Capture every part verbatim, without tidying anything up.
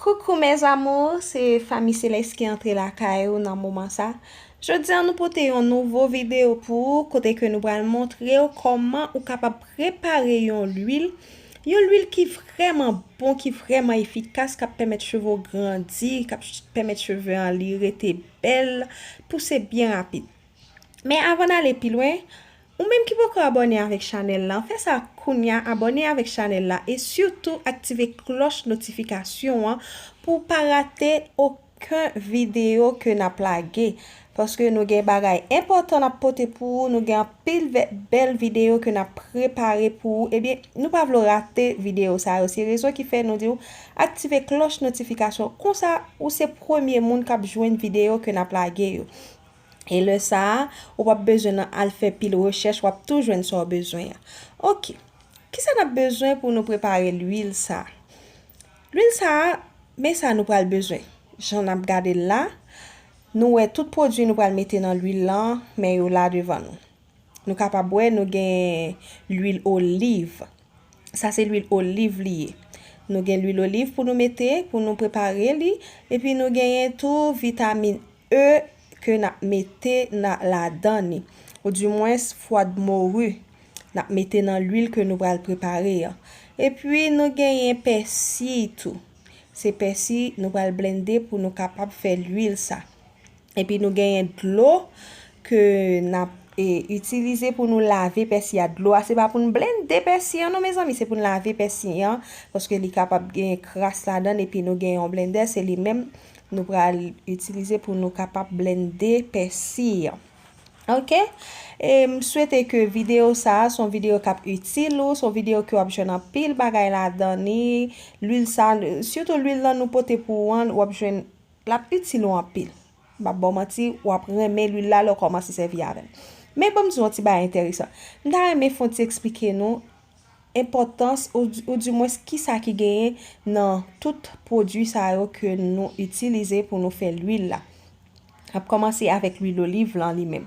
Coucou mes amours, se Fanmi Selès ki antre lakay ou nan moman sa. Jodi a nou pote yon nouvo videyo pou ou, kote ke nou pral montre w kòman ou kapab prepare yon lwil, yon lwil ki vrèman bon, ki vrèman efikas, k ap pèmèt cheve w grandi, k ap ch-, pèmèt cheve an li rete bèl, pouse byen rapid. Men avan n ale pi lwen, ou menm ki poko abòne avèk chanèl la, fè sa kounya, abòne avèk chanèl la e sitou aktive klòch notifikasyon an pou w pa rate okenn videyo ke n ap lage. Paske nou gen bagay enpòtan n ap pote pou ou, nou gen anpil vè-, bèl videyo ke n ap prepare pou ou. Ebyen, nou pa vle w rate videyo sa yo. Se rezon ki fè nou di w aktive klòch notifikasyon. Konsa, ou se premye moun k ap jwenn videyo ke n ap lage yo. E lè sa a, ou p ap bezwen nan al fè pil rechèch, w ap tou jwenn sa w bezwen an. Oke. Kisa n ap bezwen pou nou prepare lwil sa a? Lwil sa a, men sa nou pral bezwen. Jan n ap gade l la, nou wè tout pwodui nou pral mete nan lwil lan, men yo la devan nou. Nou kapab wè nou gen lwil oliv. Sa se lwil oliv li ye. Nou gen lwil oliv pou nou mete, pou nou prepare li. Epi nou genyen tou vitamin E ke n ap mete nan, ladan li. Oudimwens fwa de mori n ap mete nan lwil ke nou pral prepare an. Epi nou genyen pèsi tou. Se pèsi nou pral blende pou nou kapab fè lwil sa. Epi nou genyen dlo ke n ap, e, itilize pou nou lave pèsi a. Dlo a, se pa pou n blende pèsi an, non, mezanmi, se pou n lave pèsi an, paske li kapab genyen kras ladan l, epi nou gen yon blendè, se li menm nou pral itilize pou nou kapab blende pèsi an. Oke? E m swete ke videyo sa a, se yon videyo k ap itil ou, se yon videyo ke w ap jwenn anpil bagay ladan li, lwil sa, sitou lwil lan nou pote pou ou an, w ap jwenn l ap itil ou anpil. M p ap ba w manti, w ap renmen lwil la lè w kòmanse sèvi avè l. Men ban m di w yon ti bagay enteresan. M ta renmen fè yon ti eksplike nou enpòtans, ou, oudimwens kisa ki genyen nan tout pwodui sa yo ke nou itilize pou nou fè lwil la. N ap kòmanse avèk lwil oliv lan li menm.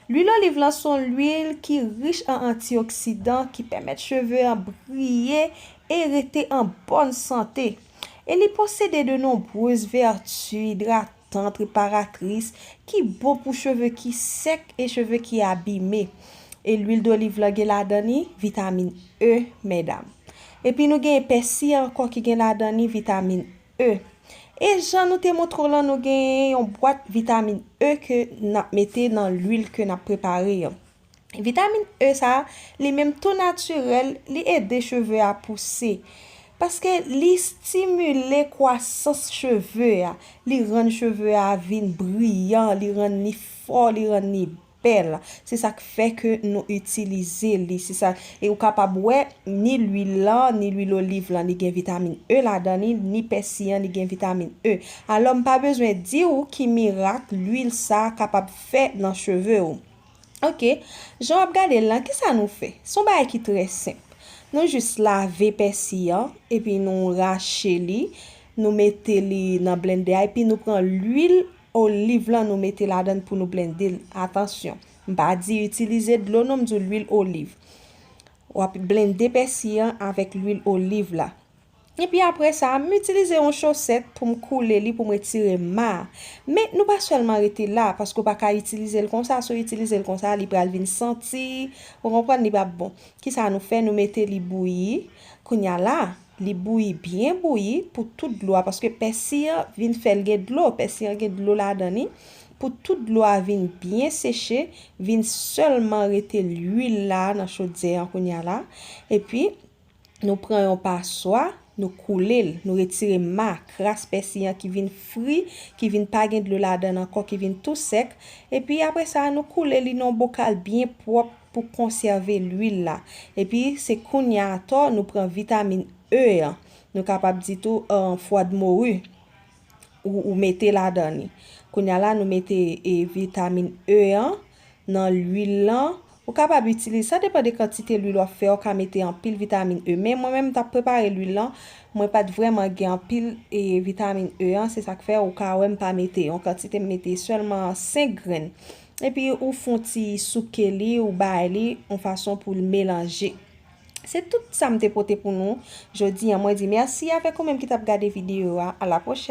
Lwil oliv lan se yon lwil ki rich an antioksidan ki pèmèt cheve an briye e rete an bòn sante. E li posede de nonbrez vèti idratan, reparatris, ki bon pou cheve ki sèk e cheve ki abime. E lwil doliv lan gen ladan li vitamin E, medam. Epi nou gen pèsi ankò ki gen ladan li vitamin E. E jan nou te montre w lan, nou gen yon bwat vitamin E ke n ap mete nan lwil ke n ap prepare an. Vitamin E sa a, li menm tou natirèl, li ede cheve a pouse. Paske li stimile kwasans cheve a, li rann cheve a vin briyan, li rann li fò, li rann li bèl. Se sa k fè ke nou itilize li. Se sa, e ou kapab wè, ni lwil lan, ni lwil oliv lan, li gen vitamin E ladan li, ni pèsi an, li gen vitamin E. Alò, m pa bezwen di w ki mirak lwil sa a kapab fè nan cheve w. Oke, jan w ap gade l lan, kisa nou fè? Se yon bagay ki trè senp. Nou jis lave pèsi an, epi nou rache li, nou mete li nan blendè a, epi nou pran lwil oliv lan, nou mete ladan l pou nou blende l. Atansyon, m pa di itilize dlo non, m di w lwil oliv. W ap blende pèsi an avèk lwil oliv la. Epi apre sa, m itilize yon chosèt pou m koule li, pou m retire ma a. Men, nou pa sèlman rete la, paske w pa ka itilize l konsa. Si w itilize l konsa, li pral vin santi, ou konprann, li p ap bon. Kisa nou fè? Nou mete li bouyi. Kounye a la, li bouyi, byen bouyi pou tout dlo a, paske pèsi an vin fè l gen dlo, pèsi an gen dlo ladan li. Pou tout dlo a vin byen seche, vin sèlman rete lwil la nan chodyè an kounye a la. Epi, nou pran yon paswa, nou koule l, nou retire ma, kras pèsi an ki vin fri, ki vin pa gen dlo ladan l ankò, ki vin tou sèk. Epi apre sa, nou koule li nan yon bokal byen pwòp pou konsève lwil la. Epi, se kounye a atò, nou pran vitamin E an. Nou kapab di tou, eh, fwa de mori. Ou, ou mete ladan li. Kounye a la, nou mete, e, vitamin E an nan lwil lan. Ou kapab itilize, sa depann de kantite lwil w ap fè, ou ka mete anpil vitamin E. Men mwen menm, m t ap prepare lwil lan, mwen pa t vrèman gen anpil, e, vitamin E an, se sa k fè ou ka wè m pa mete yon kantite, m mete sèlman senk grenn. Epi ou fè yon ti souke li, ou bay li yon fason pou l melanje. Se tout sa m te pote pou nou jodi a. Mwen di mèsi avèk ou menm ki t ap gade videyo a. A la pwochèn.